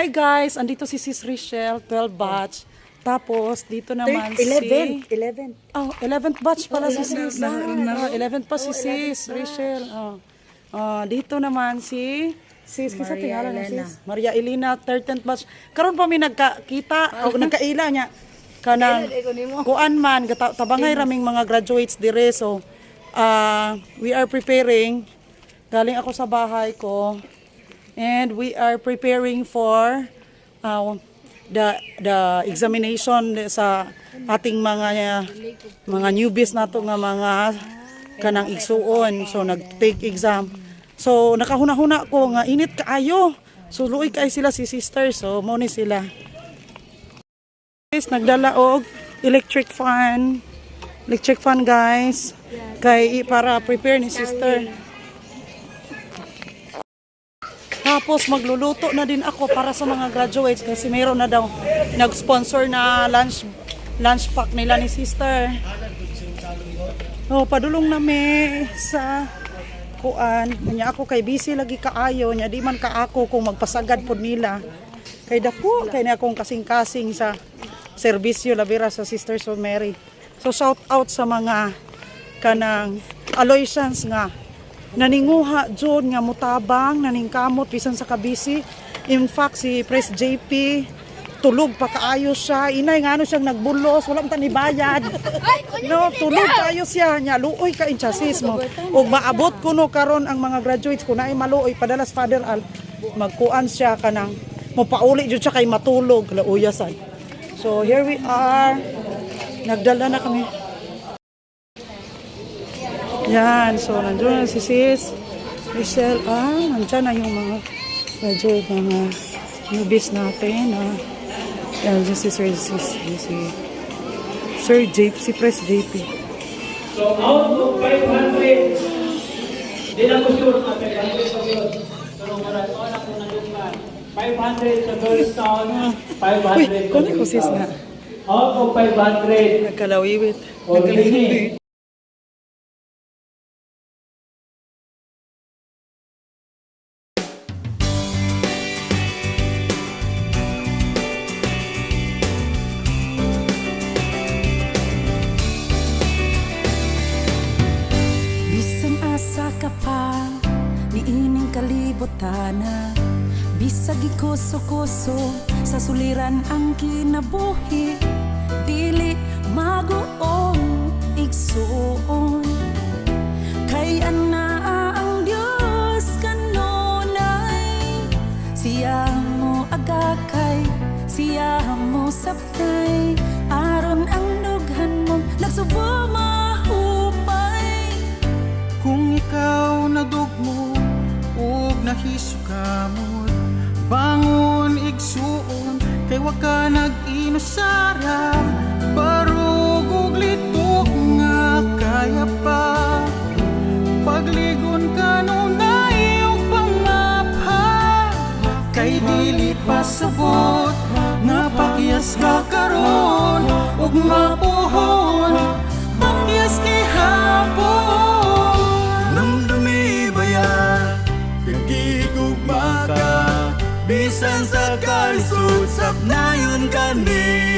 Hi guys, andito si Sis Richelle, 12 batch. Tapos dito naman si 11, 11. Oh, 11th batch pala si Sis. Oh, 11th pa si Sis Rachel. Oh. Oh, dito naman si Sis, kisa Maria tingala na Elena. sis. Maria Elena, 13th batch. Karon pa mi nagkakita o nagkaila niya kanang kuan man tabangay raming mga graduates dire, so we are preparing. Galing ako sa bahay ko and we are preparing for the examination sa ating mga newbies nato nga mga kanang igsuon, so nag-take exam. So nakahuna-huna ko nga init kaayo, so luoy kay sila si sister, so mo ni sila. Guys, nagdala og electric fan. Electric fan, guys. Kay para prepare ni sister. Tapos magluluto na din ako para sa mga graduates kasi mayroon na daw nag-sponsor na lunch lunch pack nila ni sister. Oh, padulong na mi sa kuan. Nya ako kay busy lagi kaayo, nya di man kaako kung magpasagad pod nila. Kay dako kay na akong kasing-kasing sa serbisyo labira sa Sisters of Mary. So shout out sa mga kanang Aloysians nga naninguha jud nga mutabang, naningkamot bisan sa kabisi. In fact, si Pres JP tulog pa kaayo siya. Inay nga ano siyang nagbulos, wala man ta ni bayad. No, tulog kaayo siya nya, luoy ka in chassis mo. Ug maabot kuno karon ang mga graduates kun naay maluoy padalas Father Al magkuan siya kanang mopauli jud siya kay matulog lauyasan. So here we are. Nagdala na kami. Yan, so nandiyan na si Sis Michelle. Ah, nandiyan na yung mga graduate, mga newbies natin. Ah. Yan, si Sir, si Sir JP, si Press JP. So out of 500, di lang ko sure na 500 pa yun. Pero wala, wala ko na yung 500 sa Girls Town, 500 Uy, sa kunin ko sis Town. na. Out of 500, Nagkalawiwit. already. Bisan asa ka pa niining kalibotana, bisag gikuso-kuso sa suliran ang kinabuhi, dili maguong igsuon kay anaa ang Dios kanunay. Siya mo agakay, siya mo sabtay, aron ang dughan mo nagsubo mahupay. Kung ikaw nadugmo ug nahisukamot, bangon igsuon kay wa ka nag-inusara. Barug ug litok nga kaya pa, pagligon kanunay ug pangapha. Kay dili pasabot nga pakyas ka karon ug mapuhon pakyas gihapon. Namdumi baya, nagigugma ka, bisan sa kalisod, sapnayon ka ni